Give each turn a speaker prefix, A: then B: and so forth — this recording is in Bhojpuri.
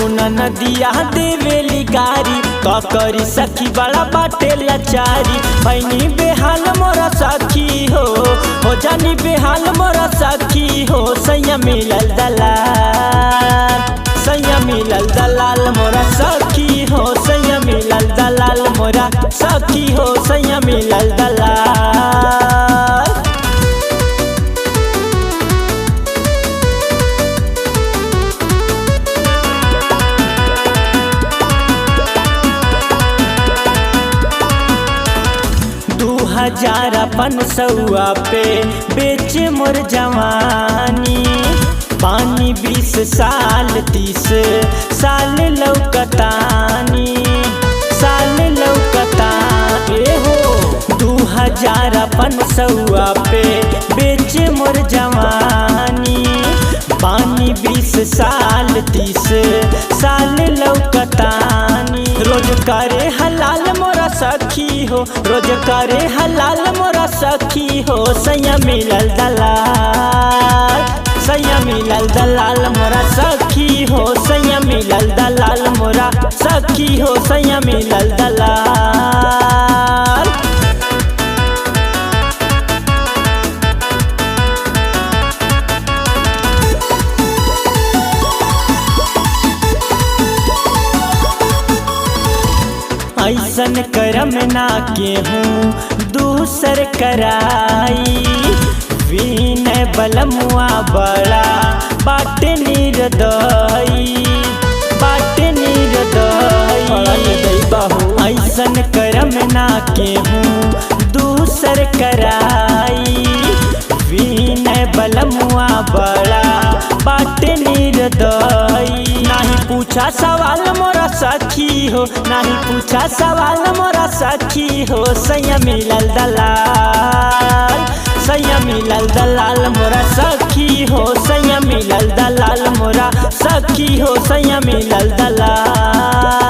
A: नदिया देवेली गारी, का करी सखी बड़ा बाटे लाचारी। भैनी बेहाल मोरा सखी हो जानी बेहाल मोरा सखी हो। सैया मिलल दलाल, सैया मिलल दलाल मोरा सखी हो, सैया मिलल दलाल मोरा सखी हो, सैया मिलल दलाल। 2000 अपन सौआ पे बेच मोर जवानी, पानी 20 साल 30 साल लौकतानी, साल लौकतानी हो। 2000 अपन सौआ पे बेच मोर जवानी, पानी 20 साल 30 साल लौकतानी। रोज करे हलाल मोरा सखी हो, रोज करे हलाल मोरा सखी हो। सैया मिलल दलाल, सैया मिलल दलाल मोरा सखी हो, सैया मिलल दलाल मोरा सखी हो, सैया मिलल दलाल। ऐसन करम ना केहूँ दूसर कराई, विनय बलमुआ बड़ा बाटे निर्दयी, बाटे निर्दयी। ऐसन करम ना केहूँ दूसर कराई, विनय बलमुआ बड़ा बाटे निर्दयी। नाही पूछा सवाल मोरा सखी हो, नाही पूछा सवाल मोरा सखी हो। सैया मिलल दलाल, सैया मिलल दलाल मोरा सखी हो, सैया मिलल दलाल मोरा सखी हो, सैया मिलल दलाल।